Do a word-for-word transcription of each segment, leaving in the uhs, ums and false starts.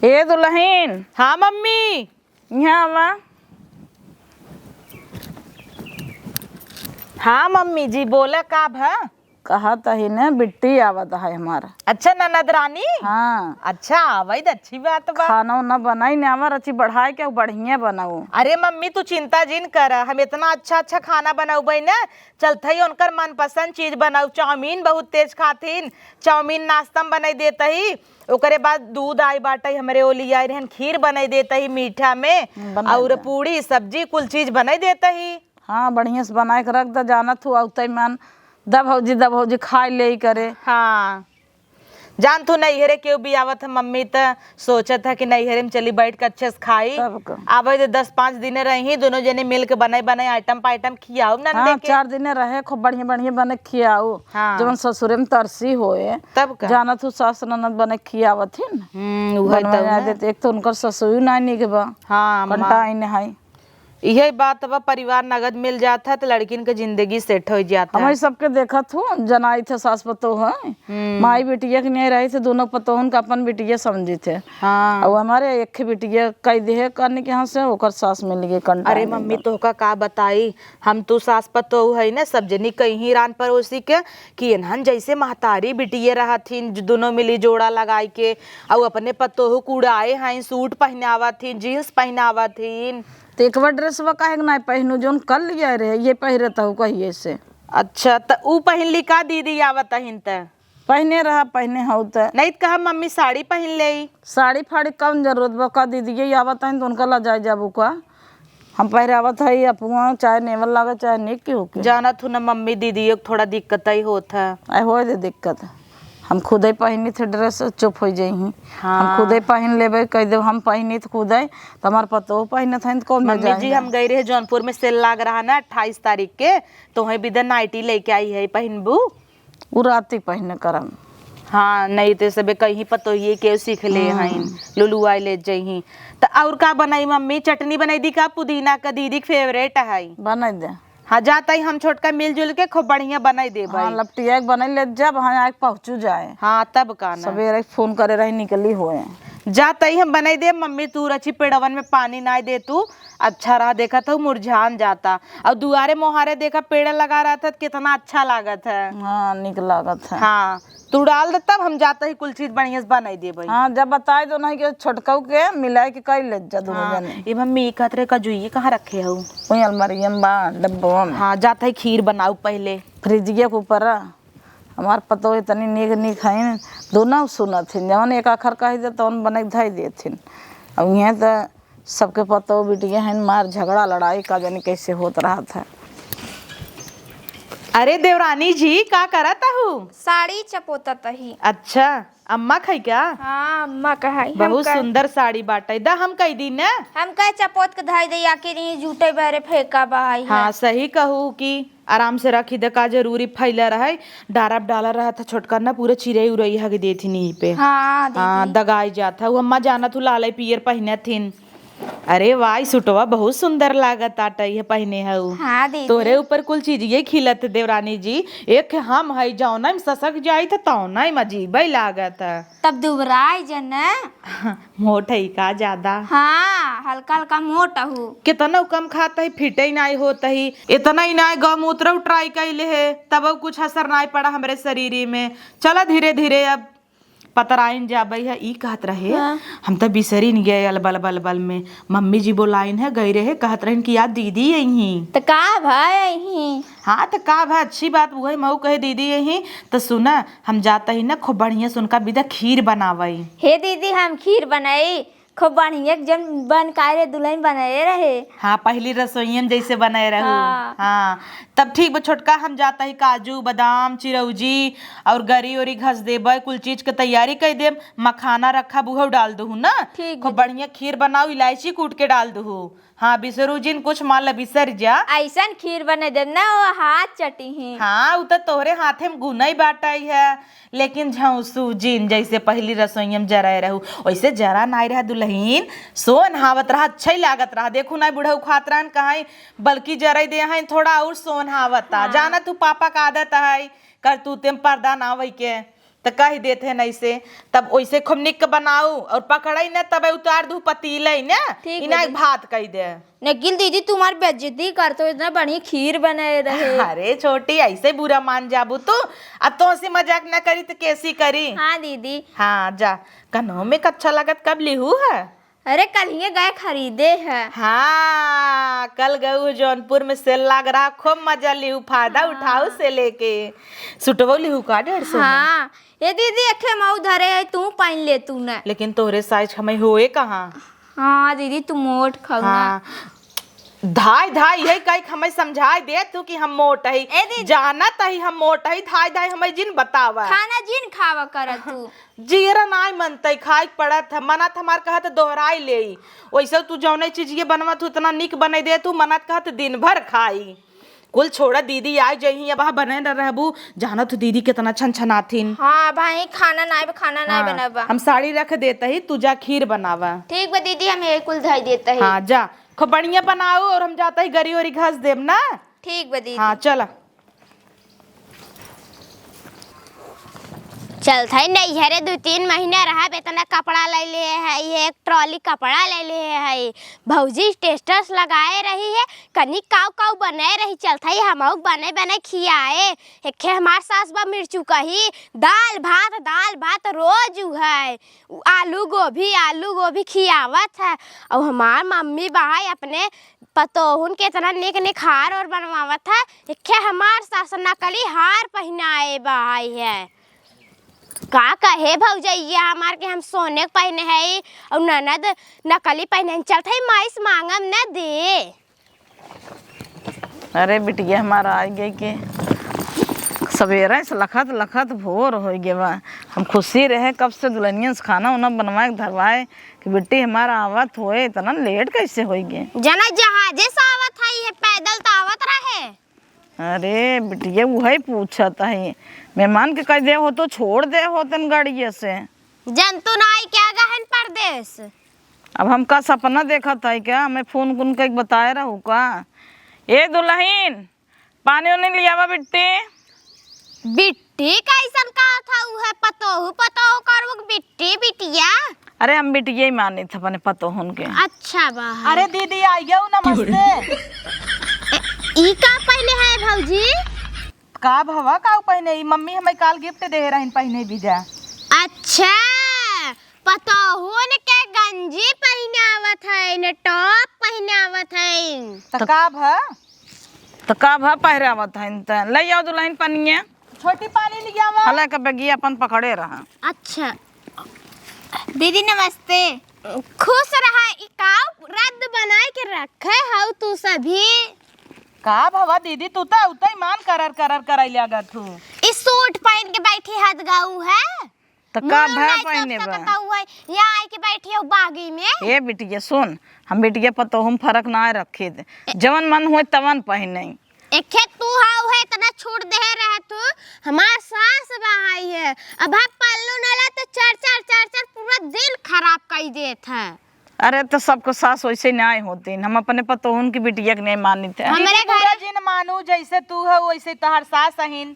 ए दुलहिन। हाँ मम्मी। इहाँ आवा। हाँ मम्मी जी, बोला का भा? कहत ही न, बिट्टी आवत है हमार। अच्छा ननद रानी। हाँ। अच्छा, आवई त अच्छी बात बा। खाना उना बनाई न, आवा रची बढ़ाए के, बढ़िया बनाऊ। अरे मम्मी, तू चिंता जिन कर, हम इतना अच्छा अच्छा खाना बनउबई न, चलत ही उनकर मनपसंद चीज बनाऊ। चाउमीन बहुत तेज खाथिन, चाउमीन नाश्ता में बनाई देत ही। ओकरे बाद दूध आई बाटे, हमरे ओली आई रहन, खीर बनाई देत ही मीठा में, बनाई और दे। पूड़ी सब्जी कुल चीज बनाई देत ही। हाँ, बढ़िया से बनाए के रख द, जानत हूँ, अउतई मन, "द भौजी, द भौजी, खाए ले" करे। हाँ, जान तू नैहरे केहू भी आवत है मम्मी, त सोचत है कि नैहरे में चली बैठ के अच्छे से खाई। तब का। आवे दे, दस पाँच दिने रही, दोनों जने मिल के बनाई बनाई आइटम पाइटम खियाऊ नंदे हाँ, के। चार दिने रहे, खूब बढ़िया बढ़िया बने खियाऊ। हाँ। जवन ससुरे में तरसी होए। तब का। जानत हूँ, सास ननद बने खियावत ही न। हम्म, उहे बनवा तब ना। देते। एक तो उनकर ससुई ना निक बा। हाँ, अम्मा। कंटाइन है। इहे बात बा, परिवार नगद मिल जात है त लड़किन के जिंदगी सेट हो जात है। हमरे सबके देखत हूँ, जनाइत है सास पतोह है। हम्म। माई बिटिया के नहीं रही थे, दोनों पतोहन का अपन बिटिया समझित है। हाँ। और हमारे एक ही बिटिया कई देहे करने के यहाँ से ओकर सास मिल गई कंटा अरे नहीं मम्मी, बन। तोहका का बताई, हम तू सास पतोह है ना, सब जनी कहीं रान पड़ोसी के कि इन्हन जैसे महतारी बिटिये रहथिन, ज-, दोनों मिली जोड़ा लगाई के, और अपने पतोह कुड़ाए हैं, सूट पहनावत थीन, जींस पहनावत थीन। तो एक बार ड्रेसवा काहे के नाहीं पहनू, जौन कल लिया रहे, ये पहिरत हूँ कहिए से। अच्छा, त ऊ पहन ली का दीदी आवत हईन त? पहने रहा, पहने हऊ त। नहीं त कहा मम्मी साड़ी पहन ले। साड़ी फाड़ी कौन जरूरत बा का दीदी, ये आवत हईन त उनका ला जाए जाबू का? हम पहिरावत हई अपुआ, चाहे नेवल लागे, चाहे निक के होके। जानत हूँ ना मम्मी, दीदी के थोड़ा दिक्कत ही होत है। आए होए दे दिक्कत, हम खुदे पहिनी थे ड्रेस, चुप हो जाई ही। हाँ। हम खुदे पहिन लेबे, कह देब हम पहिनी त खुदे, त हमार पतोह पहिनत हईन त कौन मम्मी जी, हम गई रहे जौनपुर में, सेल लाग रहा ना अट्ठाईस तारीख के, तो वहीं बिदन नाइटी लेके आई है, पहिनबू? उ राती पहिने करम। हाँ, नहीं ते सबे कहीं पतोहिए के सीख ले हम्म। हईन, लुलुआए ले जइहीं। त और का बनाई मम्मी? चटनी बनाई दी का पुदीना का? दीदी के फेवरेट है। बनाई दे। हाँ, जात ही हम छोटका मिलजुल के खूब बढ़िया बनाई देबे। हाँ, लपटिया के बनाई ले जब हाँ आके पहुँचू जाए। हाँ, तब का ना। सवेरे फोन करे रही निकली होए। जात ही हम बनाई दे मम्मी, तू रची पेड़वन में पानी ना दे तू। अच्छा रहा, देखत हऊ मुरझान जाता। और दुआरे मोहारे देखा पेड़ लगा रहत है, कितना अच्छा लागत है। हाँ, निक लागत है। हाँ, तू डाल दे, तब हम जात ही कुल चीज बढ़िया से बनाई देबे। हाँ, जब बताई दो नहीं कि छोटकऊ के मिलाई के कई ले जा दोनों हाँ, जने। ए मम्मी, ई कहत रहे कजुई कहाँ रखे हऊ? वही अलमारिया में बा, डब्बा में। हाँ, जात ही खीर बनाऊ पहले। फ्रिजिया के ऊपर। हमार पतोह इतनी नीक नीक हईन, दोनों सुनत हईन, जवन एक आखर कही दे तवन बनाई के धई देथिन। अब इहें त सबके पतोह बिटिया हईन, मार झगड़ा लड़ाई का जानी कैसे होत रहत है। अरे देवरानी जी, का करत हऊ? साड़ी चपोतत ही। अच्छा, अम्मा खाई का? हाँ, अम्मा का है। बहुत सुंदर साड़ी बाटे, दा हम कई दी ना। हम कहे चपोत के धई दे, आखिर ये जूठे बहरे फेंका बहाई है। हाँ, सही कहू कि आराम से रखी दे, का जरूरी फैला रहे, डारा पे डाला रहत है छोटका ना, पूरे चिरई उरई हग देथिन यहीं पे। हाँ, दीदी। हाँ, दगाई जात है, वो अम्मा जानत हू लाले पियर पहिने थिन। अरे वाह, ई सुटवा बहुत सुंदर लागत आटा, ये पहिने हऊ। हाँ, दीदी। तोरे ऊपर कुल चीज ये खिलत देवरानी जी, एक हम है जौना में ससक जाई त तौना में अजीबे लागत है। तब दुबराई जन। मोट है का ज्यादा? हाँ, हल्का हल्का मोट हू। कितना कम खात है, फिटे ही नाई होत है। इतना ही नाई गौमूत्र ट्राई कैले है, तब कुछ असर नाई पड़ा हमरे शरीर में। चला धीरे धीरे अब पतराइन जाबे है। ई कहत रहे, हाँ। हम त बिसरिन गए अलबल बलबल में। मम्मी जी बोलाइन है, गई रहे, कहत रहन कि यार दीदी अइहीं। त का भाई अइहीं? हाँ, त का भा, अच्छी बात, उहे मऊ कहे दीदी यही। त सुना, हम जात ही ना, खूब बढ़िया से उनका बिदा खीर बनावई। हे दीदी, हम खीर बनाई, खूब बढ़िया, जन बन काहे रे दुलहिन बनाए रहे। हाँ, पहली रसोइया में जैसे बनाए रहू। हाँ। हाँ, तब ठीक बा छोटका, हम जात ही काजू, बादाम, चिरौजी और गरी ओरी घस देबे, कुल चीज के तैयारी कई देब। मखाना रखा, उहउ डाल दहू ना। ठीक खूब बा। बढ़िया खीर बनाऊ, इलायची कूट के डाल दहू। हाँ, बिसरू जिन कुछ, मान ल बिसर जा। अइसन खीर बने देब ना, वो हाथ चटी ही। हाँ, उ त तोहरे हाथे में गुनई बाटई है, लेकिन झौंसू जिन जैसे पहली रसोइया में जराए रहू, वैसे जरा नाई रहा दुलहिन, सोन्हावत रहा, अच्छा ही लागत रहा। देखू नाई बुढ़ऊ खात रहन कहाई, बल्कि जराई दे हैं थोड़ा और सोन्हावता। हाँ। जाना तू पापा का आदत है, करतूते में पर्दा ना वही के। त कहि देत है नहीं से, तब ओइसे खूब निक बनाऊ और पकड़ई न, तब उतार दू पतीलई न, ठीक इना बा एक दीदी। भात कहि दे। निखिल दीदी, तुम्हार बेइज्जती करत हो, इतना बढ़िया खीर बनाए रहे। अरे छोटी, ऐसे बुरा मान जाबू तू? अब तोहसे मजाक न करी त कैसी करी? हाँ दीदी। हाँ जा, कनौ में कच्छा लगत कब लिहू है? अरे कल ही गए खरीदे है। हाँ, कल गऊ जौनपुर में सेल लाग रहा, खूब मजा लिहू, फायदा हाँ। उठाऊ से लेके। सुटवो लिहू का डेढ़ सौ में? हाँ। ए दीदी, एखे मऊ धरे है, तू पहिन ले तू न। लेकिन तोहरे साइज हमें होए कहाँ? हाँ दीदी, तू मोट खाऊ ना। हाँ। धाय धाय यही कही हमें समझाए दे तू कि हम मोट ही। ए दीदी। जानत ही हम मोट ही, धाय धाय हमें जिन बतावा। खाना जिन खावा कर तू। जियरा नाय मनतई, खाए के पड़त है, मनत हमार कहत दोहराई लेई। वैसे तू जौने चीज ये बनवत हूँ, इतना निक बने दे तू, मनत कहत दिन भर खाई। कुल छोड़ा, दीदी आ जइही, अब बने न रहबू, जानत हूँ दीदी कितना छनछनाथिन। हाँ भाई, खाना नाय बा, खाना नाय हाँ, बनाबा। हम साड़ी रख देत ही, तू जा खीर बनावा। ठीक बा दीदी, हम ये कुल धई देत ही। हाँ जा, खूब बढ़िया बनाऊ और हम जात ही गरी ओरी घस देब ना। ठीक बा दीदी। हाँ चला। चलत है नैहरे, दू तीन महीना रहब, इतना कपड़ा ले ले है, ये एक ट्रॉली कपड़ा ले ले है। भौजी स्टेटस लगाए रही है, कनी काऊ काऊ बनाए रही, चलत है हमहू बने बने खियाए। एखे हमार सास बा मिर्चू कही, दाल भात, दाल भात रोज उ है, उ आलू गोभी, आलू गोभी खियावत है। और हमार मम्मी बा है अपने पतोहुन के इतना निक निक हार और बनवावत है। एखे हमार सास नकली हार पहिनाए बा है। का कहे भौजैया हमार के हम सोने के पहिने है और ननद नकली पहिने हैं। चलत है माई से मांगम न दे। अरे बिटिया हमार आ गई के सवेरे से लखत लखत भोर हो गए बा। हम खुशी रहे कब से दुल्हनियन से खाना उना बनवाए के धरवाए कि बिट्टी हमार आवत होए, इतना लेट कैसे हो गए? जना जहाजे से आवत है, ये पैदल तो आवत रहे। अरे बिटिया, उहइ पूछत ही। मेहमान के कह दे हो तो छोड़ दे होतन गाड़िया से। जंतु नाई क्या गहन परदेस। अब हम का सपना देखत है क्या? हमें फोन कुन के बताए रहू का? ए दुल्हन, पानी उनी लियावा बिट्टी। बिट्टी कैसन कहत हऊ है? पतोहू पतोहू करबू कि बिट्टी बिटिया? अरे हम बिटिया ही मानित है अपने पतोहुन के। अच्छा बा। अरे दीदी आइयो, नमस्ते। ए, ई का पहने है भौजी? का भवा का पहने? ई मम्मी हमें काल गिफ्ट दे रहन पहने बीजा। अच्छा, पतोहुन के गंजी पहिनावत है, ने टॉप पहिनावत है। त का भ? त का भ पहिरावत है त? ले आओ दुल्हन पनिया। छोटी पानी ले आवा। हला के बगिया अपन पकड़े रहा। अच्छा। दीदी नमस्ते। खुश रहा। ई का रद्द बनाए के रखे हऊ तू सभी? का भवा दीदी, तू त उतई मान करर करर करई लागत हू। ई सूट पहन के बैठी हद गऊ है। त का मुंह भा नहीं पहने तोप बा? सकत हऊ है। यहाँ आए के बैठी हऊ बागी में। ए बिटिया सुन, हम बिटिया पतोहू में फर्क ना रखे दे। जवन मन होए तवन पहने। एखे तू हाउ है, इतना छूट दे रहे तू। हमार सास बहाई है। अब हम पल्लू नला तो चर चर चर चर पूरा दिन खराब कई देत है। अरे तो सबको सास वैसे नहीं होती, हम अपने पतोहन की बिटिया के नहीं मानित है। हमरे दीदी, बुरा घर जिन मानू, जैसे तू है वैसे तोहार सास अहिन।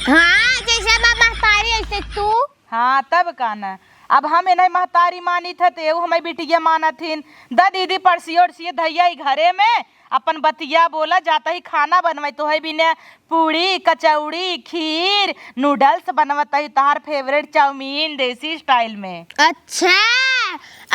हाँ, जैसे बा महतारी ऐसे तू। हाँ, तब का न। अब हम इन्हें महतारी मानित है, तो एहू हमें बिटिया मानत हिन। द दीदी, परसियो ओरसियो धैया ई घरे में, अपन बतिया बोला, जाता ही खाना बनवाई, तो है बिने पूड़ी, कचौड़ी, खीर, नूडल्स बनवत ही, तहार फेवरेट चाउमीन, देसी स्टाइल में। अच्छा,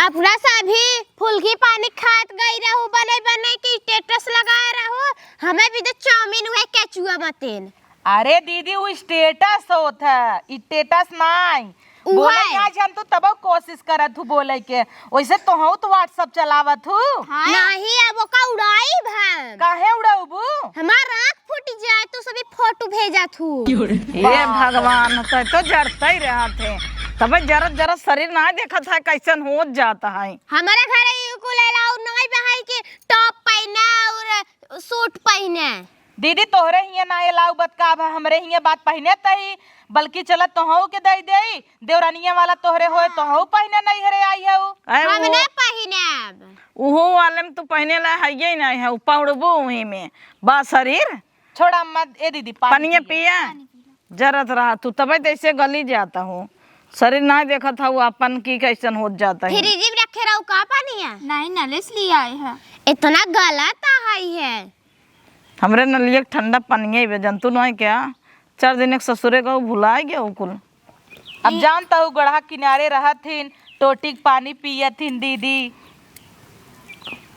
अपना सभी फुल्की पानी खात गई रहू, बने बने के स्टेटस लगाए रहू, हमें भी दे चाउमीन उहे केचुआ मतेन। अरे दीदी, उ स्टेटस होत है, स्टेटस नाई। उहे। बोले आज हम तो तबो कोशिश करत हूँ बोले के, वैसे तोहू तो WhatsApp चलावत हूँ। हाँ। नहीं, अब ओका उड़ाई भा। काहे उड़ाउबू? हमार आँख फूट जाए तो सभी फोटो भेजत हूँ। ये भगवान, तै तो जरते ही रहत है, तबे जरत जरत शरीर ना देखत है कैसन होत जात है। हमारे घरे ई कुल अलाउ नहीं बहाई के टॉप पहने और सूट पहने। दीदी, तोहरे हियाँ ना अलाउ बत का बा, हमरे हियाँ बात पहिने तही, बल्कि चलत तोहऊ के दई देई, देवरानिया वाला तोहरे होए, तोहऊ पहिने नैहरे आई हऊ। आए हम वो ना पहिने अब। उहो वाले में तू पहिने ला हइये ना है, उ पौड़बू उही में। बा शरीर। छोड़ा अम्मा, ए दीदी, पानी पनिया पिया। पिया। जरत रहा तू, तबे तैसे गली जाता हो। शरीर नाहीं देखत हऊ आपन की कैसन होत जाता है। फ्रिज में रखे रहू का पानी है? नहीं, नले से ले आए हैं। इतना गलत है। हमरे नलिया के ठंडा पनिया बे, जनतू नहीं क्या? चार दिन एक ससुरे का भुलाए गया उ कुल। अब जानता हूँ, गढ़ा किनारे रहत हिन, टोटी के पानी पियत हिन दीदी।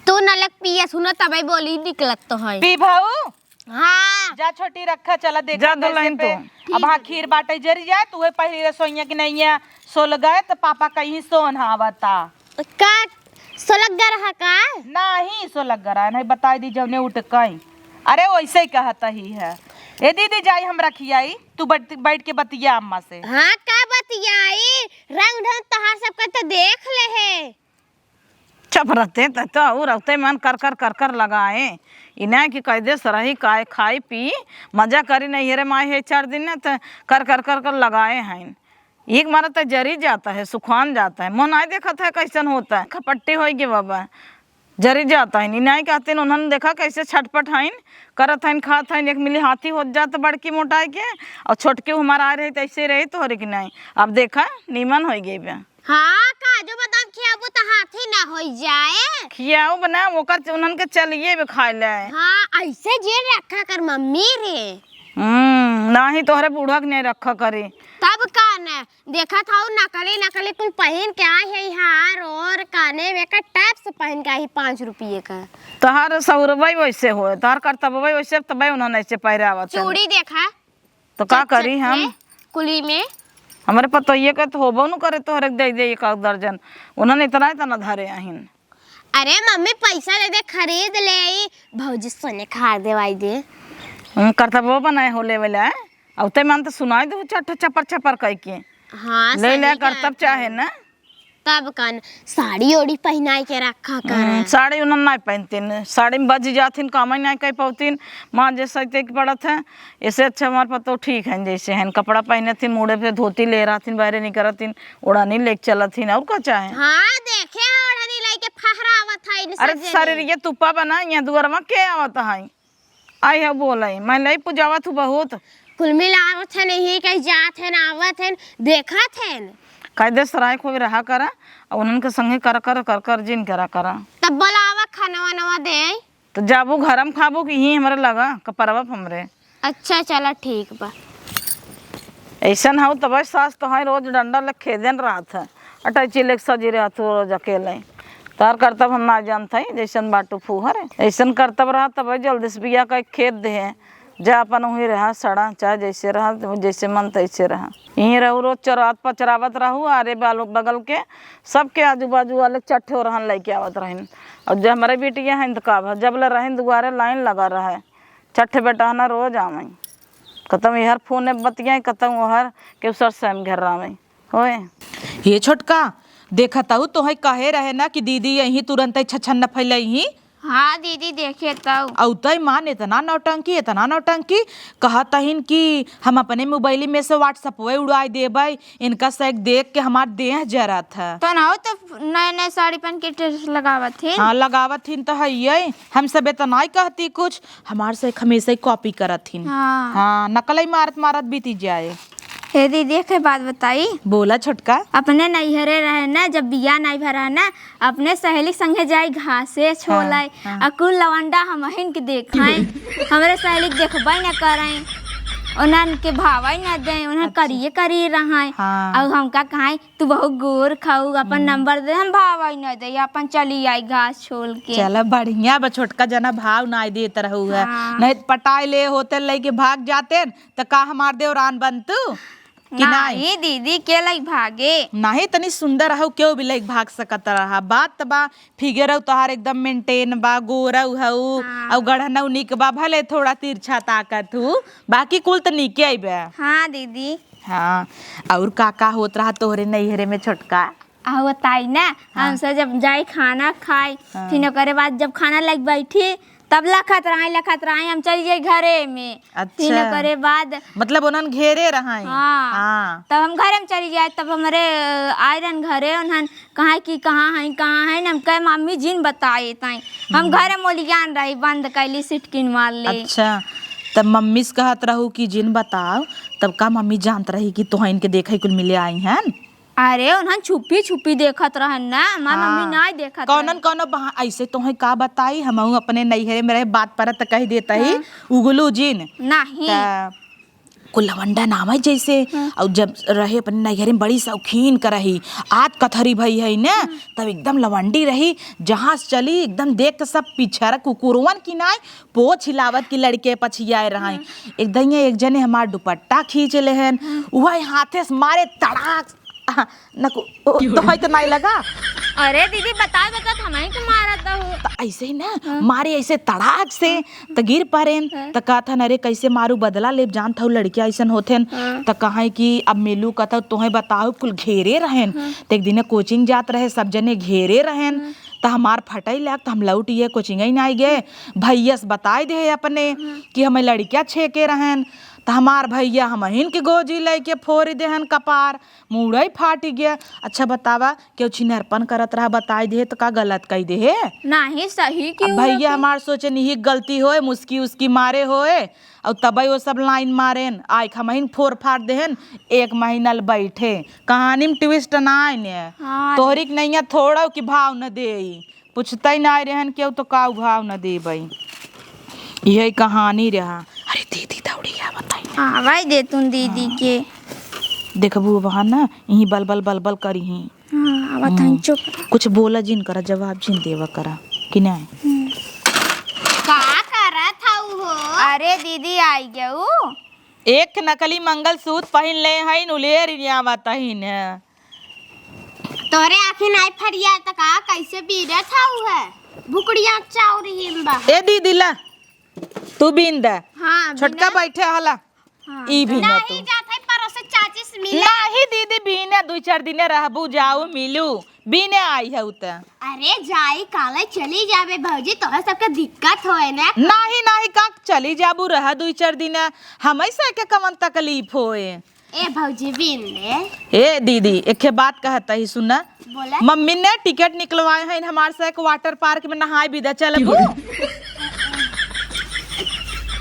तू नलक पिया सुनो, तबे बोली निकलत तो है। पी भाऊ? हाँ। जा छोटी रखा, चला देखा जा दुल्हन तू। अब हाँ, खीर बाटे जरी जाए, तू पहली रसोइया की नहीं है, सो लगाए तो पापा कहीं सोन आवता। का सोलग्गा रहा का? नाही, सोलग्गा रहा नहीं, बताई दी जौने उठकाई। अरे वैसे ही कहत ही है। ए दीदी, जाई हम रखियाई, तू बैठ, बैठ के बतिया अम्मा से। हाँ, का बतियाई? रंग ढंग तहार सबका तो देख ले है। चुप रहते त, तो और रहते मन कर कर कर कर लगाए। इन्हें कि कह दे सरही खाए, खाई पी, मजा करी नहीं हेरे माई है चार दिन न, त कर कर कर कर लगाए हैं। एक मारा त जरी जाता है, सुखान जाता है, मन आए देखत है कैसन होता है, खपट्टी होई गे बाबा, जरी जाता है। नी नाई कहते उन्होंने देखा कैसे छटपट हईन, करत हईन, खात हईन, एक मिली हाथी होत जात बड़की मोटाई के, और छोटके हमारा आ रही तैसे रही तोहरे की नहीं। अब देखा नीमन होई गई बा। हाँ, काजू बादाम खियाबू त हाथी ना होई जाए। खियाऊ बना, ओकर च-, उन्हन के चलिए बे खाए ले। हाँ, ऐसे जेन रखा कर मम्मी रे। हम्म, नाही तोहरे बूढ़ा के नहीं रखा करी। तब का न, देखत हऊ नकली नकली कुल पहिन के आई है हार और काने में का टैप से पहिन के आई पाँच रुपये का। तोहर सौरवा ही वैसे होए, तोहर करतबवा ही वैसे, तबे उन्हन ऐसे पहिरावत है। चूड़ी देखा, तो का चट चट करी हम? के कुली में। हमरे पतोहिए के तो होबो न करे तोहरे के दे दे एक आध दर्जन। उन्हन इतना इतना धरे आहिन। अरे मम्मी, पैसा दे दे, खरीद ले आई। भौजी सोने खार देवाई दे। हम्म, करतबो बनाए हो लेवे ला। अब ते मन तो सुनाई दे चट चपर चपर कह के। हाँ, ले ले सही करतब कहत चाहे हूँ। ना। तब कन साड़ी ओड़ी पहनाई के रखा कर। हम्म, साड़ी उन्हन नहीं पहनते न। साड़ी में बज जाथिन, काम ही नहीं कर पावतिन। माँ जैसे ते के पड़त है, ऐसे अच्छा हमार पतो ठीक है, जैसे हैं कपड़ा पहनथिन, मुड़े पे धोती ले रहथिन, बाहरे निकलथिन, ओढ़नी लेके चलथिन, और का चाहे? हाँ, देखे हैं ओढ़नी लेके फहरावत है इन अरे सजनी। शरीर ये तुप्पा बना, यहाँ दुआरवा के आवत है? आई है बोलाई, मैं लई पुजावत हूँ बहुत। कुल मिलावत है नहीं, कहीं जात है ना आवत है, देखत है। कह दे सराय कोई रहा करा, और उन्हन के संगे कर कर कर कर जिन करा करा। तब बोलावा खाना वानवा दे। तो जाबू घर में खाबू कि यहीं हमरे लगा, कपरवा पे हमरे। अच्छा, चला ठीक बा। ऐसन हऊ तब सास तो है, रोज डंडा ले खेदेन रहत है, अटैची लेके सजी रहत हो रोज अकेले। तार करतब हम ना जानत हई, जैसन बाटू फूहर है, ऐसन करतब रहा तब जल्दी से बिया का खेद दे, जा अपन वहीं रहा सड़ा, चाहे जैसे रहा, जैसे मन तैसे रहा। यहीं रहू, रोज चरात पचरावत रहू, अरे बालू बगल के सबके आजू बाजू वाले चट्ठे रहन लेके आवत रहन। और जो हमारे बिटिया हैं तो का भा, जब ले रहन दुआरे लाइन लगा रहा है, चट्ठे बेटा है ना रोज आवे, कतम यहर फोन बतियाए, कतम ओहर के सर से हम घर आवे। होए। ये छोटका, देखत हऊ तोहे कहे रहे ना कि दीदी यहीं तुरंत छछन न फैलई ही। हाँ दीदी, देखे तऊ। अउतई मान इतना नौटंकी, इतना नौटंकी, कहत हईन कि हम अपने मोबाइल में से WhatsApp वे उड़ाई देबई, इनका से देख के हमार देह जरत है। तो ना हो तो नए नए साड़ी पहन के टेस्ट लगावत हिन। हाँ, लगावत हिन तो है ये, हम सबे तो नाई कहती कुछ, हमार से हमेशा ही कॉपी करत हिन। हाँ। हाँ, नकलई मारत मारत बीती जाए। ए दीदी, एक बात बताई। बोला छोटका। अपने नैहरे रहे ना, जब बिया नाई भरा ना, अपने सहेली संगे जाई घासे छोलाई, हाँ। आ कुल लवंडा हमहिन के देखाई। हमरे सहेली के देखबे न कराई, उन्हन के भावई न दे, उन्हन अच्छा। करिए करिए रहाई। हाँ। और हमका कहाई, "तू बहुत गोर खाऊ, अपन हम्म। नंबर दे।" हम भावई न दे, अपन चली आई घास छोल के। चला बढ़िया बा, छोटका जना भाव नाई देत रहू है। हाँ। नहीं पटाई ले होते, लेके भाग जाते न, त का हमार देवरान बनतू? कि नाहीं? नाहीं दीदी, के लइक भागे? नाहीं, तनी सुंदर हऊ, केहू भी लइक भाग सकत रहा। बात त बा, फिगरऊ तोहार एकदम maintain बा, गोरऊ हऊ, हाँ। अउ गढ़नऊ निक बा, भले थोड़ा तिरछा ताकत हऊ, बाकी कुल त निके अइबे। हाँ दीदी। हाँ, अउर का का होत रहा तोहरे नैहरे में छोटका? आ होताई ना, हाँ। हमसे जब जाई खाना खाई, हाँ। फिर ओकरे बाद जब खाना लग बैठी, तब लखत रहाई, लखत रहाई, हम चली जाई घरे में। अच्छा। फिर ओकरे बाद मतलब उन्हन घेरे रहाई? हाँ। हाँ। तब हम घरे में चली जाए, तब हमरे, अ, आए रहन घरे, उन्हन कहा कि कहाँ हैं, कहाँ हैं, हम कहे, "मम्मी जिन बताए ताई।" हम हम्म। घरे मोलियान रही, बंद कैली, सिटकिन मार ले। अच्छा, तब मम्मी से कहत रहू कि जिन बताओ, तब का मम्मी जानत रही कि तोहइन के देखइ कुल मिले आई हैं? अरे, उन्हन छुपी छुपी देखत रहन ना, हमार मम्मी हाँ। नाहीं देखत कौनन रही। कौनो बहा-, ऐसे तोहइ का बताई, हमहू अपने नैहरे में रहे, बात परत त कहि देत ही, हाँ। उगलू जिन। नाहीं। त कुल लवंडा नाम है जैसे, हाँ। अउर जब रहे अपने नैहरे में बड़ी शौकीन क रही, आत कथरी भई है न, हाँ। तब एकदम लवंडी रही, जहाँ से चली एकदम देख के सब पिछर कुकुरवन की नाई, पोछ हिलावत की लड़के पछियाए रहइँ। हाँ। एक दइया एक जने हमार दुपट्टा खींच लेहन, हाँ। उहइ हाथे से मारे तड़ाक, आ, नको, ओ, तोहइ त नाई लगा। अरे दीदी, बताओ, बताओ, हमहीं के मारत हऊ। त ऐसे ही ना, हाँ। मारे ऐसे तड़ाक से, हाँ। त गिर परेन, हाँ। त कहत हन, "अरे, कैसे मारू, बदला लेब, जानत हऊ, लड़किया ऐसन होत हन।" हाँ। त कहइँ कि अब मिलू कहत हऊ, तोहइ बताओ, कुल घेरे रहेन। हाँ। त एक दिने कोचिंग जात रहे, सब जने घेरे रहेन। हाँ। त हमार फटइ लाग, त हम लौट ये कोचिंग ही नाई गए। भइया से बताइ देहे अपने हाँ। कि हमइ लड़किया छेके रहेन। त हमार भइया हमहिन के गोजी लइके फोरि देहन कपार। मूड़इ फाटि गया। अच्छा बतावा, केहू छिनरपन करत रहा, बताइ देहे त का गलत कहि देहे? नाहीं, सही अब केहू भइया रहे। हमार सोचेन इही गलती होए, मुस्की उसकी मारे होए, अउर तबइ वो सब लाइन मारेन, आइख हमहिन फोर फार देहेन, एक महीना ल बैठे। कहानी में twist नाहीं न। हाँ। तोहरी के नइया थोड़उ कि भाव न देई। पूछतइ नाहीं रहेन केहू त का उघाव न देबइ। इहइ कहानी रहा। अरे दीदी दौड़ी आवत ही। आवाज दे तुम दीदी हाँ। के। देखबू वहाँ न, इहीं बल बल बल बल करिहीं। हाँ, आवत हन, हम्म। चुप। कुछ बोला जिन करा, जवाब जिन देवा करा, कि नाहीं? हम्म। का करत हऊ हो? अरे दीदी, आइ गऊ। एक नकली मंगलसूत्र पहिन ले हइन, उलेर आवत हइन। तोरे आँखी नाई फरिया त का, कैसे बीनत हऊ है? भुकड़िया चाउर हिम बा। ए दीदी ला, तू बीन दे। हाँ, छोटका बीना। बैठे हला। हाँ। ई बीना नाहीं तू। जात है परोसे चाची से मिले। नाहीं दीदी, बीने दुइ चार दिने रहबू, जाऊ मिलू, बीने आई हऊ त। अरे जाई, काले चली जाबे भौजी, तोहरे सबके दिक्कत होए ना। नाहीं, नाहीं, का चली जाबू, रह दुइ चार दिने, हमइ से के कवन तकलीफ होए। ए भौजी, बीन ले। ए दीदी, एक ठे बात कहत ही, सुना। बोला। मम्मी ने टिकट निकलवाए हैं हमार से एक water park में नहाए बिदा चलबू।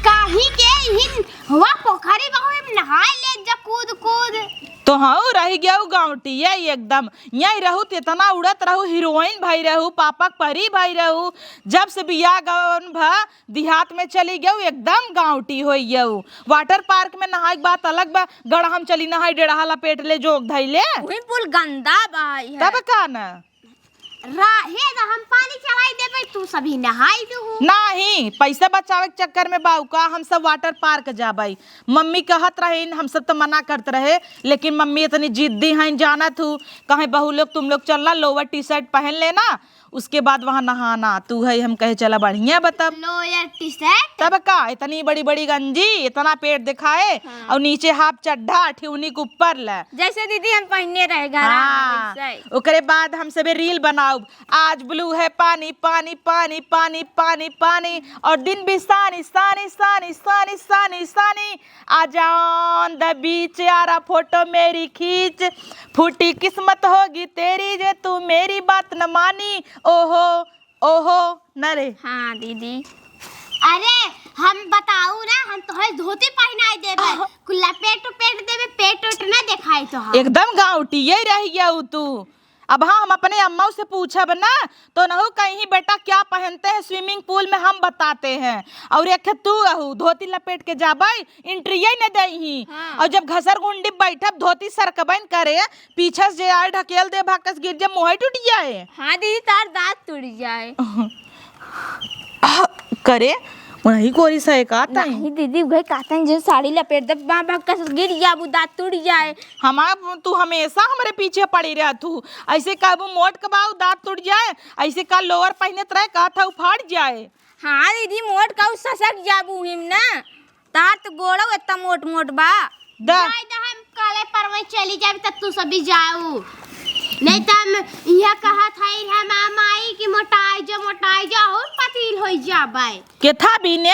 काहे के इहिन हुआ पोखरी बहु में नहाए ले जा कूद कूद। तो हाँ, रह गया उ गाँवटी, ये एकदम। यहीं रहू त इतना उड़त रहू, हीरोइन भई रहू, पापा क परी भई रहू। जब से बियाह गवन भा, देहात में चली गऊ, एकदम गाँवटी होइ गऊ। Water park में नहाए के बात अलग बा, गड़हा में चली नहाई, डेढ़हा लपेट ले, जोग धई ले। उही पुल गंदा बा, ई है। तब का न? राहे त हम पानी चलाई देबे, तू सभी नहाई देहू। नाहीं, पैसा बचावे के चक्कर में बाऊ का, हम सब water park जाबे। मम्मी कहत रहीन, हम सब त मना करत रहे, लेकिन मम्मी इतनी जिद्दी हैं, जानत हू, कहे बहू लोग, तुम लोग चलना, lower T-shirt पहन लेना, उसके बाद वहाँ नहाना। तू है, हम कहे, "चला, बढ़िया बा तब।" Lower T-shirt? तब का, इतनी बड़ी बड़ी गंजी, इतना पेट दिखाए, हाँ। और नीचे half चड्ढा, ठेहुनी के ऊपर ले। जैसे दीदी हम पहिने रहे घर हाँ। में, वैसे। ओकरे बाद हम सबे reel बनाउब, "आज blue है पानी, पानी, पानी, पानी, पानी, पानी, और दिन भी sunny, sunny, sunny, sunny, sunny, sunny।" आजा on the beach, यारा photo मेरी खींच, फूटी किस्मत होगी तेरी जे तू मेरी बात न मानी। ओहो, ओहो, न रे। हाँ दीदी। अरे, हम बताऊ ना, हम तोहरे धोती पहिनाई देबे, आह। कुल लपेट उपेट देबे, पेट उट न देखाई तोहार। एकदम गाँवटी यही रह गया हू तू। अब हाँ, हम अपने अम्मा से पूछब ना, तो नहु कहीं, "बेटा क्या पहनते हैं swimming pool में, हम बताते हैं।" और एक तू अहू धोती लपेट के जाबे, entry ही न देही। हाँ। और जब घसर गुंडी बैठब, धोती सरकबे न करे, पीछे से जे आए ढकेल दे, भक्कस गिर जाए, मुँह टूट जाए। हाँ दीदी, तार दाँत टूट जाए। आ, करे, उन्हीं कोरी से का ताई? नहीं दीदी, उहे कहतन जे साड़ी लपेट दे, बा, बा, कस गिर जाबू, दाँत टूट जाए। हमार, तू हमेशा हमरे पीछे पड़ी रहत हू। ऐसे कहबू मोट के बाऊ दाँत टूट जाए, ऐसे का lower पहिनत रहे, कहत हऊ फाट जाए। हाँ दीदी, मोट का उ ससक जाबू हिम ना। तार त गोड़ो एतना मोट मोट बा। दा। जाए दा, हम काले परवे चली जाबे, तब तू सभी जाऊ। नहीं त हम इहाँ कहत हई रे माँ माई कि मोटाई जो, मोटाई जो, और पतील होई जाबे। केथा बीने?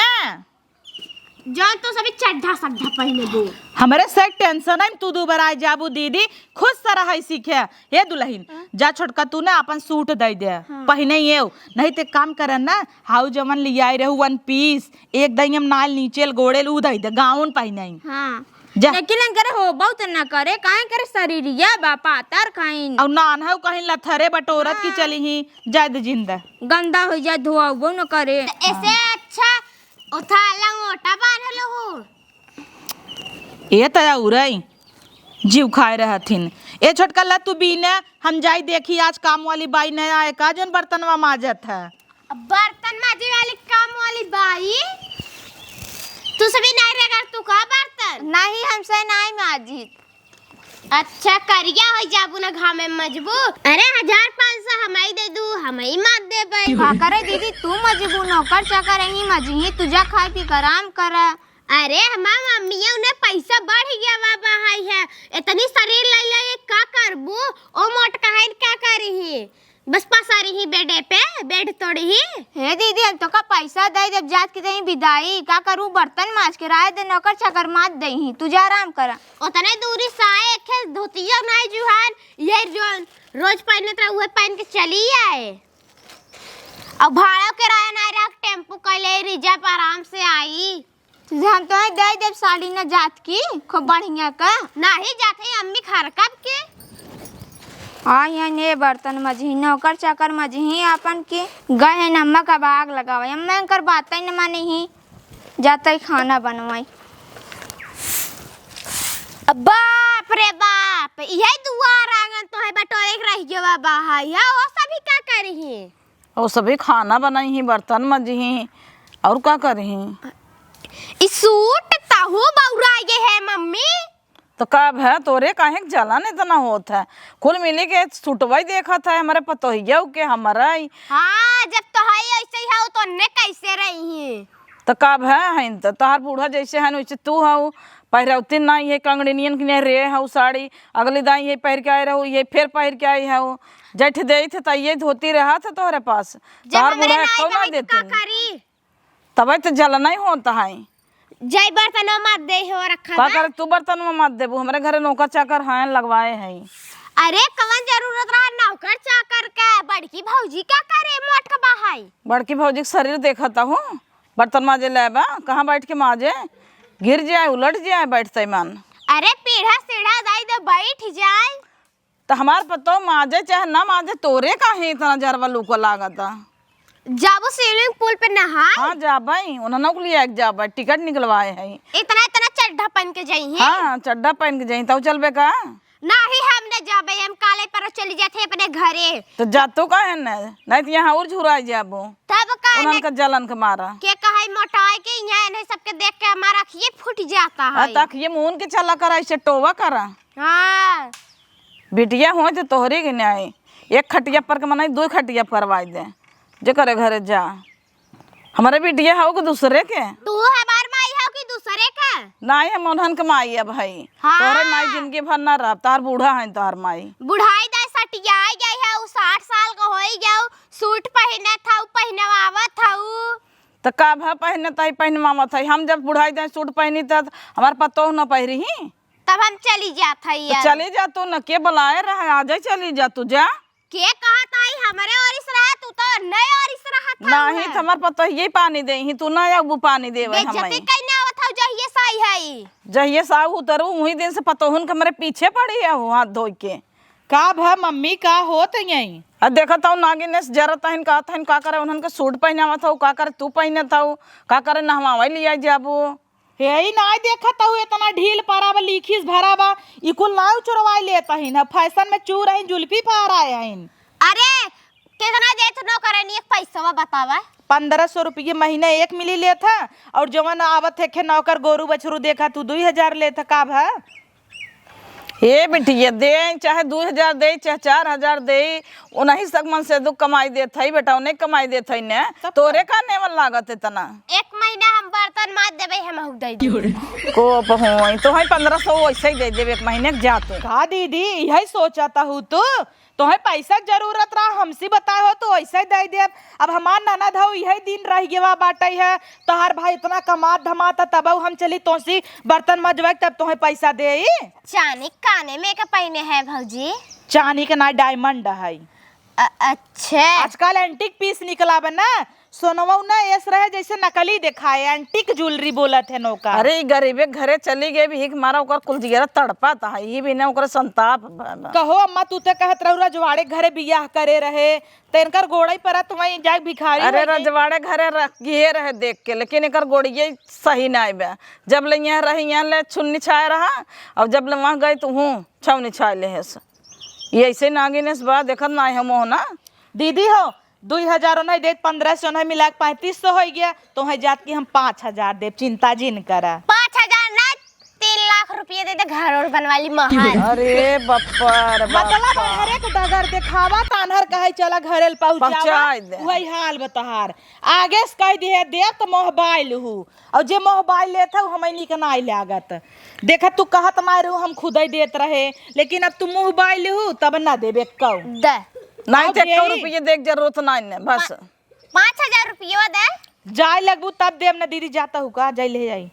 जौन तू सभी चड्ढा सड्ढा पहिने दे। हमरे से tension है, तू दुबराए जाबू दीदी, खुश से रहै सीखे। हे दुलहिन, हाँ? जा छोटका तू ना आपन suit दइ दे, हाँ। पहिने एउ। नहीं ते काम करन ना, हाउ जवन लियाए रहू one piece, एक दइयम नाल नीचे ल गोड़े ल ऊ दइ दे, gown पहिनई। हाँ। जा। लेकिन करे हो, बहुत न करे, काहे करे, शरीरिया बा, पातर खाइन। और नान है, कहीं लथरे बटोरत की हाँ। चली ही, जाए दे जिंदा। गंदा हो जाए, धोआबो न करे। तो ऐसे अच्छा उथा लंगोटा बांध लो हो। ए तया उरई, जीव खाए रहथिन। ए छोटका ला तू बीने, हम जाई देखी आज काम वाली बाई न आए का, जौन बर्तनवा माजत है। बर्तन माजे वाली काम वाली बाई? तू सभी नहीं रे, अगर तू का बर्तन? नहीं, हमसे नहीं माजित। अच्छा, करिया हो जाबू ना घामे में मजबू। अरे, हजार पाँच सौ हमई दे दू, हमई माज देबै। का करे दीदी, तू मजबू, नौकर चाकर ही मजही, तू जा खाए पी के आराम करा। अरे, हमार मम्मिया उन्हें पैसा बढ़ गया बा, बहाई है। इतनी शरीर ले ले का करबू? ओ मोट कहाइन का करी ही? बस पसारी ही बेडे पे, बेड तोड़ी ही। हे दीदी, हम तोका पैसा दे देब, जात के देही बिदाई, का करू? बर्तन माज के राय दे, नौकर चाकर माज देही ही, तू जा आराम करा। उतने दूरी से आए, एक है धोतिया नाई जुहान, ये जो रोज पहनत रहे, उहे पहन के चली आए। अब भाड़ा किराया नाई रहा, टेम्पू कैले रिजर्व, आराम से आई। तुझे हम तोहे दे देब साड़ी न जात की, खूब बढ़िया का। नाही जात है अम्मी घर कब के। हाँ, यहाँ ने बर्तन मजही, नौकर चाकर मजही आपन की। गए हैं अम्मा का आग लगावे, अम्मा इनकर बातें न माने ही, जाते ही खाना बनवाई। बाप रे बाप, यही दुआर आंगन तोहे बटोरे के रह गयो बाबा, है, या वो सभी का करी ही? और सभी खाना बनाई ही, बर्तन मजी ही, और का करी ही? ई सूट तहु बौरा ये है मम्मी। तो कब है तोरे काहे के जलन इतना होत है? कुल मिली के सूटवा ही देखत है हमरे पतोहिया के, हमरे ही। हाँ, जब तो है ऐसे ही है तो ने कैसे रही ही? तो कब है, हइन तो तोहार बूढ़ा जैसे हन वैसे तू हऊ। पहिरौती ना ये कंगड़िनियन के नहीं रे हऊ साड़ी, अगली दाई ये पहिर के आए रहू, ये फिर पहिर के आई हऊ। जैठ देई थे त ये धोती रहा था तोहरे पास। जब तोहार हमरे बूढ़ा नाई एको ना भाई तो देती। का करी? तबे तो जल नहीं होता है। जय बर्तन मत दे हो रखा का बा। करे तू बर्तन में मत देबू, हमरे घरे नौकर चाकर हैं लगवाए हैं। अरे कवन जरूरत रहा नौकर चाकर के, बड़की भौजी का करे मोट का बहाई। बड़की भौजी के शरीर देखता हूँ, बर्तन माजे ले बा, कहाँ बैठ के माजे, गिर जाए, उलट जाए बैठते मन। अरे पीढ़ा सीढ़ा दाई दे बैठ जाए। त हमार पतो माजे चाहे ना माजे, तोरे काहे इतना जरवा लूको लागता? जाबो swimming pool पे नहाए। हाँ जाबे, उन्होंने के लिए एक जाबे, टिकट निकलवाए हैं। इतना इतना चड्ढा पहन के जाई हैं? हाँ, चड्ढा पहन के जाई, तब चलबे का? नाही, हम न जाबे, हम काले पर चली जाते अपने घरे। तो जा तू काहे न? नहीं तो यहाँ और झुराई जाबो। तब का उन्हन न का जलन के मारा। के कहे मोटाए के यहाँ इन्हें सबके देख के हमारा अखिए फूट जाता हाँ, है। तो अखिए मुहन के चला करा, ऐसे टोवा करा। हाँ। बिटिया होई तो तोहरी के न्याय। एक खटिया पर के मनाई, दो खटिया करवाई दे। जे करे घरे जा। हमरे बिटिया हऊ कि दूसरे के? तू हमार माई हऊ कि दूसरे के? नाहीं, हम उन्हन के माई अब हई। हाँ। तोहरे माई जिंदगी भर ना रहब, तोहार बूढ़ा हईन तोहार माई। बुढ़ाई दाई सटियाई गई हऊ, साठ साल का होई गऊ, सूट पहिनत हऊ, पहिनवावत हऊ। त का भा पहिनत हई, पहिनवावत हई? हम जब बुढ़ाई दाई सूट पहिनी त हमार पतोह न पहिरी ही। तब हम चली जात हई तो यार। चली जा तू न, के बुलाए रहे, आजे चली जा तू, जा। के कहत आई हमरे ओरिस रहा, तू तो नए ओरिस रहत हऊ नाहीं, है। त हमार पतोह ये पानी देही, तू ना अबू पानी देवे बेइज्जती हमें। कइने आवत हऊ, जहिए साई हई। जहिए साहू उतरू, उही दिन से पतोहन के हमरे पीछे पड़ी है वो हाथ धोई के। का भा मम्मी, का होत यही? आ देखत हऊ नागिनेस जरत हईन, कहत हईन, का करे उन्हन के सूट पहिनावत हऊ, का करे तू पहिनत हऊ, का करे नहवावे लिया जाबू। हे, ई नाई देखत हऊ, एतना ढील परा बा, लीखिस भरा बा, ई कुल नाई उचरवाई लेत हईन। अब फैशन में चूर हईन, जुल्फी फहराए हईन। अरे, केतना देत नौकरानी एक पैसवा बतावा? पन्द्रह सौ रुपये महीना एक मिली लेत ह, और जवन आवत है खे नौकर गोरू बछरू देखा तू दुई हजार लेत ह, का भा? ए बिटिया, दे चाहे दुई हजार दे, चाहे चार हजार दे, उन्हीं सब मन से दुख कमाई देत हई बेटा, उन्हें कमाई देत हई ने। तब तोरे का नेवल लागत इतना? एक महीना हम बर्तन माज देबे, हम हऊ दे देबे। कोप होई, तो है पन्द्रह सौ वैसे ही दे देबे एक महीने के, जा तू। का दीदी, यही सोचत हऊ तू? तोहे पैसा के जरूरत रहा, हमसे बताए हो तो वैसे ही दे देब। अब हमार ननद हऊ, यही दिन रह गवा बाटे है, तोहार भाई इतना कमात धमात है, तब हम चली तोसी बर्तन मजवाए, तब तोहे पैसा देई। चानी काने में के पहिने है भौजी? चानी के ना, diamond है। अ-, अच्छा। आजकल antique piece निकला बा ना, सोनवा ना ऐस रहे जैसे नकली देखाए, antique jewellery बोलत है नौका। अरे, ई गरीबे के घरे चली गई, भीख मारा, ओकर कुल जियरा तड़पत है, ई भी ना ओकरे संताप बा। कहो अम्मा, तू ते कहत रहू रजवाड़े घरे बियाह करे रहे, त इनकर गोड़ई परत वहीं जाके भिखारी अरे, होई गई। रजवाड़े घरे रख गिए रहे देख के, लेकिन एकर गोड़िये सही नाई बा। जब ले यहाँ रही, यहाँ ले छुन्नी छाए रहा, और जब ले वहाँ गई, तो हूँ छौनी छाए ले है से। ये ऐसे नागिन से बा, देखत नाई हम हो ना। दीदी हो, दुई हजार ओन्हई देत, पन्द्रह सौ ओन्हई मिला के पैंतीस सौ होई गया, तोहई जात की हम पाँच हजार देब, चिंता जिन करा। पाँच हजार ना, तीन लाख रुपये दे दे, घर और बनवा ली महल। अरे बप्पा रे मतलब बप्पा। हर एक डगर देखावा, तानहर कहे चला घरे ल पहुँचावा, पहुँचाई दे। वही हाल बा तोहार। आगे से कह दिहे देब तो मोहबाइल हूँ, और जे मोहबाइल लेत हूँ हमें निक नाई लागत। देखा तू कहत नाई रहू हम खुदई देत रहे, लेकिन अब तू मोहबाइल हूँ तब ना देबे कऊ। दे। नाई अब ते कऊ यही रुपये देख जरूरत नाई ने बस। पाँच हजार रुपया दे। जाए लगबू तब देब ना दीदी, जाता हूँ का, जाए ले आई।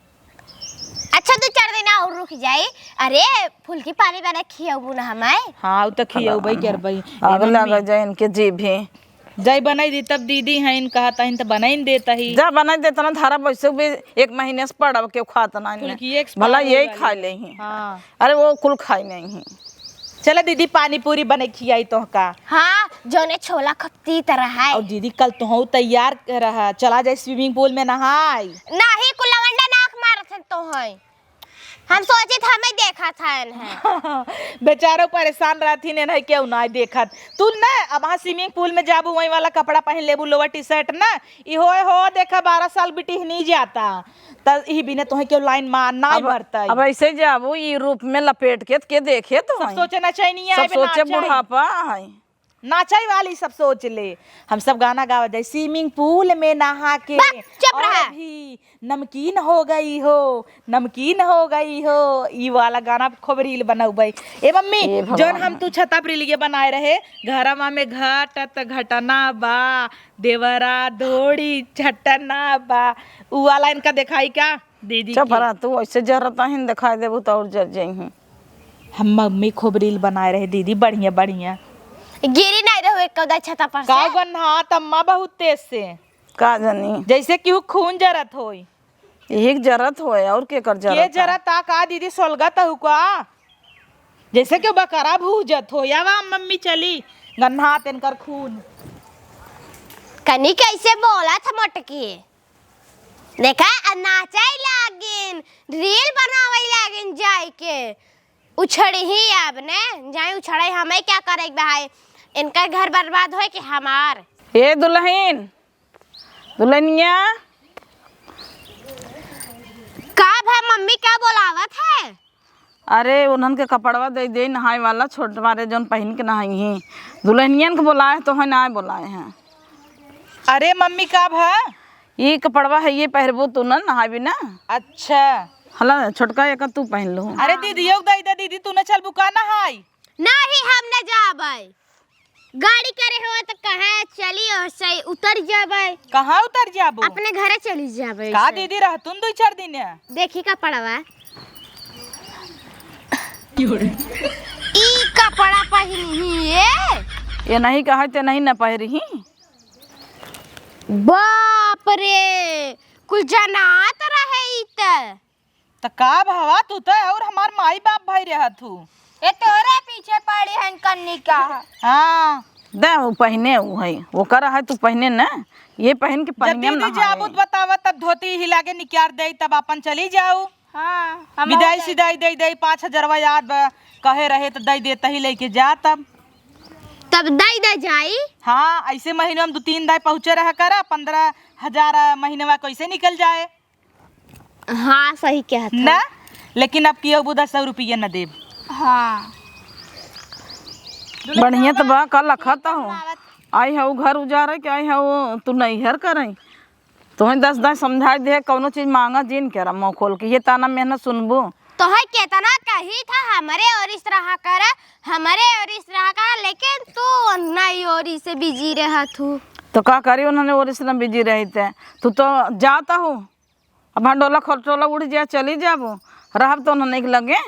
अच्छा, दो चार दिन और रुक जाई। अरे, फुलकी पानी बना खियाबू ना हमारे। हाँ, उ तो खियाबू भाई, कर भाई। आग ए मम्मी, लग जाए इनके जी भी। जाए बनाई दी तब दीदी हैं, कहता हैं तो बनाई देता ही। जा बनाई देता ना, धारा बैसो भी एक महीने से पड़ब, केहू खात ना इन्हें। फुलकी एक भला बार यही वाली। खा ले ही। हाँ। अरे, वो कुल खाई नहीं ही। चला दीदी, पानी पूरी बने खियाई तोहका। हाँ, जौने छोला खपती तरह है। और दीदी, कल तोहू तैयार रहा, चला जाए swimming pool में नहाई। नाही, कुल लवंडा नाक मारत हन तोहई। हम सोचित हमें देखत हन है। बेचारो परेशान रहथिन, इन्हें केहू ना देखत। तू न अब वहाँ swimming pool में जाबू, वही वाला कपड़ा पहन लेबू, lower T-shirt ना। इहो हो, देखा, बारह साल बिटिहनी जाता। त इही बिने तोहे केहू लाइन मार नाई अब, भरतई। अब ऐसे जाबू, ई रूप में लपेट के, के देखे तो सब हैं। सोचे नचैनिया सब आइबे सोचे नाचै। बुढ़ापा है। नाचै वाली सब सोच ले। हम सब गाना गावा जाए, swimming pool में नहा के बक, चुप और रहा। अभी नमकीन हो गई हो, नमकीन हो गई हो। ई वाला गाना खूब reel बनौबै। ए मम्मी, ए भगवान। जौन हम तू छता पर reel ये बनाए रहे, घरमा में घटत घटना बा, देवरा धोड़ी चटना बा, उ वाला इनका देखाई का? दीदी चुप के। रह, तू ऐसे जरता ही न दिखाई देबू तो और जर जइहीं। हम मम्मी खूब reel बनाए रहे दीदी, बढ़िया बढ़िया। गिरी नहीं रहो एक कौदा छता पर से। का गन्हात अम्मा बहुत तेज से। का जानी। जैसे केहू खून जरत होई। यही के जरत होए, और के कर जरत के है? जरत आ का दीदी, सोलगत हु का? जैसे कि बकरा भूजत हो, या वा मम्मी चली, गन्हात इनकर खून। कनी कैसे बोलत ह मोटकी? देखा, आ नाचै लागिन, reel बनावै लागिन जाइके। उछड़ी ही अब ने, जाई उछड़ै, हमें क्या करै के बा है? इनका घर बर्बाद होए कि हमार? ए दुलहिन, दुलहिनिया। का भा मम्मी, का बोलावत है? अरे, उन्हन के कपड़वा दे दे नहाए वाला, छोट मारे जौन पहिन के नहाई ही। दुलहिनियन के बोलाए तो है, ना बोलाए हैं। अरे मम्मी, का भा? ई कपड़वा है, ये पहिरबू तू ना, नहाबी ना। अच्छा। हला, छोटका एक तू पहिन लू। अरे दीदी, योग दे दे दीदी, तू ना चलबू का नहाई? नहीं, हम न जाबै। गाड़ी करे हो तो कहाँ चली और सही उतर जाबै। कहाँ उतर जाबू? अपने घरे चली जाबै का से। दीदी, रहतुन दुई चार दिन है। देखी कपड़वा। ई कपड़ा पहिनी ही ये। ये नहीं कहा ते नहीं न पहिरी ही। बाप रे, कुल जनात रहे ई त। त का भवा, तू त और हमार माई बाप भाई रहत हू। ए तोरे पीछे पड़ी हन कन्नी का। हाँ। दे, वो पहिने, वो है, वो कर है, तू पहिने न, ये पहिन के जब पनिया में दीदी नहाए। जाबू त बतावा, तब धोती ही लागे निकार दे, तब अपन चली जाऊ। हाँ, हम विदाई जाए। सिदाई दे दे, पाँच हजारवा याद बा, कहे रहे त दे देता ही लेके जा तब। तब दे दे जाई। हाँ, ऐसे महीने में दो तीन दाई पहुँचे रहा करा, पन्द्रह हजार महीनवा कैसे निकल जाए। हाँ, सही कहत है। ना, लेकिन अब कियो बुधा सौ रुपया न देब। हाँ। बढ़िया तो बा, का लखत हो। आई हऊ घर उजारे के, आई हऊ तू नैहर करे। तोहे दस दाई समझाई दे, कौनो चीज मांगा जिन करा मुँह खोल के, ये ताना मेहनत सुनबू। तोहे केतना कही था, हमरे ओरी से रहा करा, हमरे ओरी से रहा करा, लेकिन तू नहीं ओरी से busy रहत हू। तो का करी, उन्होंने ओरी से ना busy रही थे। तू तो जाता हूँ, अब भंडोला खटोला उड़ जाए, चली जाबो, रहब तो उन्होंने के लगे।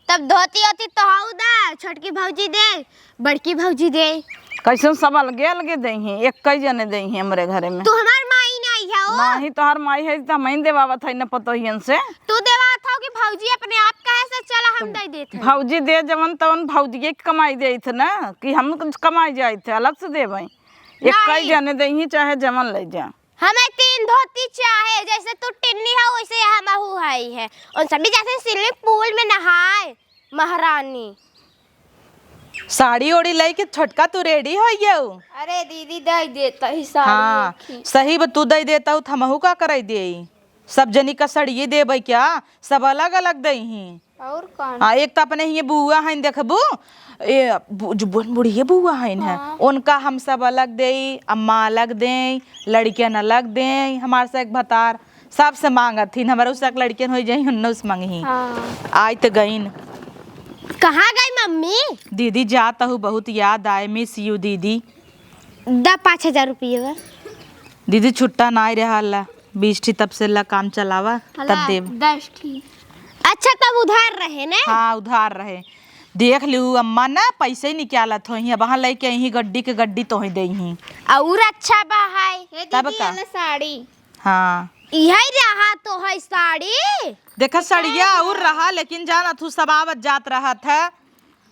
तब धोती ओती तोहू दा, छोटकी भौजी दे, बड़की भौजी दे। कैसन सब अलगे अलगे देइहीं, एक्कै जने देइहीं हमरे घरे में। तू हमार माई नाहीं हऊ। नाहीं, तोहार माई है त हमहीं देवावत है न पतोहियन से। तू देवावत हऊ कि भौजी अपने आप कहे से चला हम दे देत है। भौजी दे जवन तवन भौजिये के कमाई देत है ना, कि हम कुछ कमाई जाइत है, अलग से देबै। एक्कै नाहीं। जने देइहीं, चाहे जवन ले जा। हमें तीन धोती चाहे, जैसे तू टिन्नी है वैसे हमहू है, है। उन सभी जैसे स्विमिंग पूल में नहाए महारानी। साड़ी ओड़ी लइके छोटका तू रेडी होइ गयू। अरे दीदी, दे देता ही साड़ी हाँ, एक ही। सही बा, तू दे देता हूँ, त हमहू का करे देई? सब जनी का सड़िए देबै क्या? सब अलग अलग देइहीं। और कौन? हाँ, एक त अपने हिये बुआ हइन, देखबू, ए, बु-, जो बुन-, बुढ़िए बुआ हइन है, हाँ। उनका हम सब अलग देई, अम्मा अलग देई, लड़कियन अलग देई, हमार से एक भतार, सबसे मांगत हिन, हमारे उसक लड़कियन होइ जाई, उन्नो से मांगही। हाँ। आइ त गइन। कहाँ गई मम्मी? दीदी, जात हूँ, बहुत याद आए, miss you दीदी। द पाँच हजार रुपये बा। दीदी, छुट्टा नाई रहल, बीस ठी तब से ला काम चलावा, तब हला, देब। दस ठी। अच्छा, तब उधार रहे ने? हाँ, उधार रहे। देख लिहू अम्मा ना, पैसे ही निकालत होइहीं, अब वहाँ लइके अइहीं गड्डी के गड्डी तोहई देइहीं। और अच्छा बा है। ए तब दीदी, का? हला साड़ी। हाँ। इहै रहा तोहई साड़ी। देखा, सड़िया और रहा, लेकिन जानत हूँ सब आवत जात रहत है।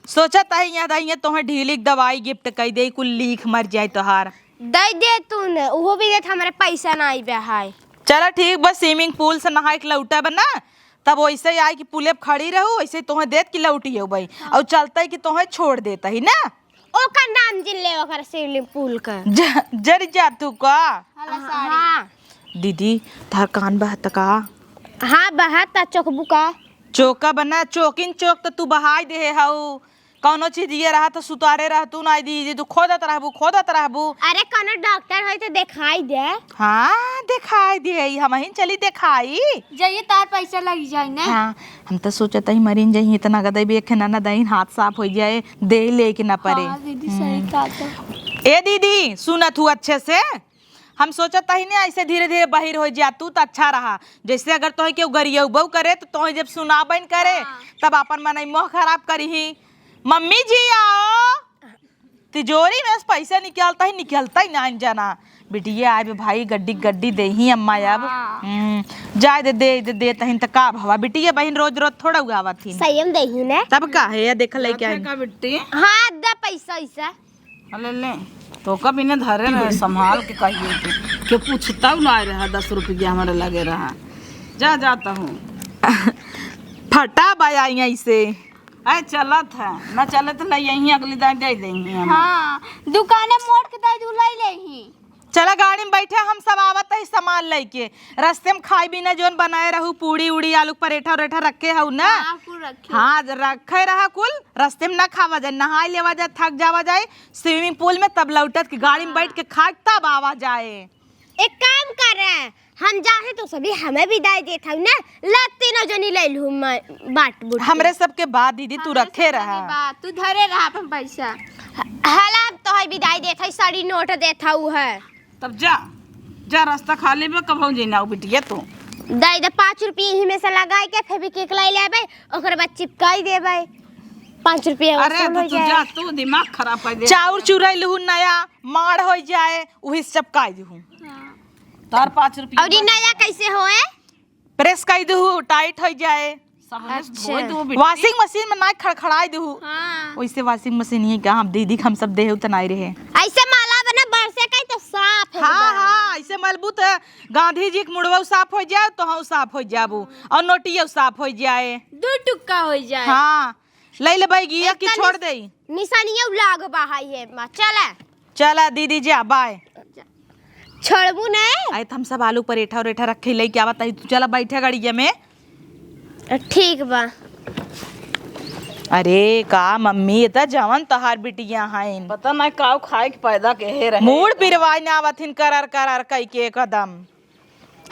सोचत है यहाँ, यहाँ तोहे ढीली के दवाई gift कई देई, कुल लीख मर जाए तोहार। दे दे तू ने, उहो भी देत, हमरे पैसा नाई बा है। चला ठीक बा, swimming pool से नहाए के लौटब ना, तब वैसे ही आई कि पुले पे खड़ी रहू, वैसे ही तोहे देत कि लौटी हो भाई, हाँ। और चलते ही कि तोहे छोड़ देता ही ना। ओकर नाम जिन ले, ओकर swimming pool का। ज-, जर जा तू का? हला साड़ी। हाँ। दीदी, तोहार कान बहत का? हाँ, बहत ता, चोकबू का? चोका बना, चोकिन चोक त तू बहाई देहे हऊ। कौनो चीज ये रहा त सुतारे रह तू ना दीदी, तू खोदत रहबू, खोदत रहबू। अरे, कौनो डॉक्टर होई त देखाई दे। हाँ, देखाई दे, हम ही चली देखाई। जाइए, तार पैसा लग जाए ना। हाँ, हम त सोचत ही मरीन जाई, इतना गदई भी एक ना ना दही हाथ साफ हो जाए, दे लेके ना परे। हाँ, दीदी, सही हम्म। कहा तो। ए दीदी, सुनत हूँ अच्छे से? हम सोचत ही ने ऐसे धीरे धीरे बहिर हो जा तू त अच्छा रहा। जैसे अगर तोहे केहू गरियउबो करे त तोहे जब सुनाबे न करे, हाँ। तब आपन मनई मोह खराब करिही। मम्मी जी आओ, तिजोरी में से पैसा निकालता ही निकालता ही ना जाना। बिटिया आए बे भाई, गड्डी गड्डी देही अम्मा अब। हाँ। हम्म, जाए दे, दे दे दे तहिन त का भवा। बिटिया बहिन रोज रोज थोड़ा उगावत ही। सही हम देही ने। तब का है, या देख ले क्या है। का बिट्टी? हाँ, दे पैसा ऐसा। ले, ले। तो कब इन्हें धरे रहे, संभाल के कहिए के। के पूछता ना रहा, दस रुपया हमारे लगे रहा। जा, जाता हूँ। फटा बा आई ऐसे। आए चलत है, ना चलत ना यहीं अगली दाई दे देंगे हम। हाँ, दुकाने मोड़ के दाई दू ले लेही। चला गाड़ी में बैठे, हम सब आवत ही सामान लेके। रस्ते में खाई भी ना, जोन बनाए रहू, पूड़ी उड़ी, आलू परेठा उरेठा रखे हऊ ना? हाँ, कुल रखे। हाँ, ज-, रखे रहा कुल, रस्ते में ना खावा जाए, नहाई लेवा जाए, थक जावा जाए, swimming pool में, तब लौटत के गाड़ी में हाँ। बैठ के खाए, तब आवा जाए। एक काम करे, हम जाहे तो सभी हमें विदाई देत हऊ ना, ला तीनों जनी ले लू म-, बाट बुट के। हमरे सबके बाद दीदी, तू हमरे रखे सबके रहा। बाद, तू धरे रहा अपन पैसा। हला, हम तोहे विदाई देत हई, साड़ी नोट देत हऊ है। तब जा, जा, रास्ता खाली बा, कबहू जइना हो बिटिया तू। दे दे पाँच रुपये, यही में से लगाई के फेविक्विक लाई लेबे, ओकर बाद चिपकाई देबे। पाँच रुपये अरे वसूल तो हो तू जाए। जा, तू दिमाग खराब कर दे। चाउर चुरई लहू नया, माड़ हो जाए, वही से चपकाई दहू। हाँ। तार पाँच रुपये और ये बच नया गया। कैसे होए? प्रेस कर दहू, टाइट हो जाए। साबुन से अच्छा। धोई दो बिट्टी। Washing machine में ना खड़खड़ाई दहू। हाँ। वैसे washing machine ही का हम दीदी के हम सब देहू त नाई रहे। ऐसे माला बना बरसे का तो साफ है हाँ, एकदम। हाँ, ऐसे मलबू त गांधी जी के मुड़वा साफ हो जाए, तो हम साफ हो जाबू और नोटिया साफ हो जाए। दो टुक्का हो जाए। हाँ, ले ले बैगिया एक की तो छोड़ निस-, दे। निशानिया लाग बा है ये माँ, चला। चला दीदी जा, बाय। छोड़बू नहीं? अरे, त हम सब आलू परेठा उरेठा रखे लेके आवत हई, तू चला बैठे गाड़िया में। ठीक बा। अरे का मम्मी, ये त जवन तोहार बिटिया हईन। पता नहीं काऊ खाए के पैदा के हे रहे। मूड़ पिरवाई ना आवत हिन, करार करार कई के एकदम।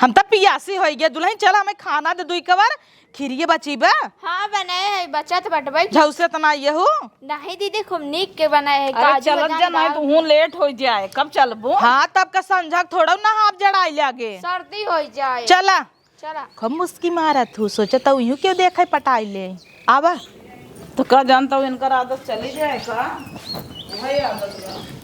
हम त पियासी होई गया। दुल्हन चल, हमें खाना दे दुई कवर, खीरिये बची बा। हाँ, बनाए है, बचत बटबै। झौसे त ना ये हो। नहीं दीदी, खूब नीक के बनाए है, अरे काजू चलत बादाम जा, नहीं डाल तो के। हूँ लेट हो जाए। कब चलबो? हाँ, तब का संझा के थोड़ा नहाब जड़ाई लागे। सर्दी हो जाए। चला। चला। खूब मुस्की मारत हूँ, सोचत हूँ यूं क्यों देखे पटाई ले। आवा। का जानता हूँ, इनकर आदत चली जाए का? वही आदत बा।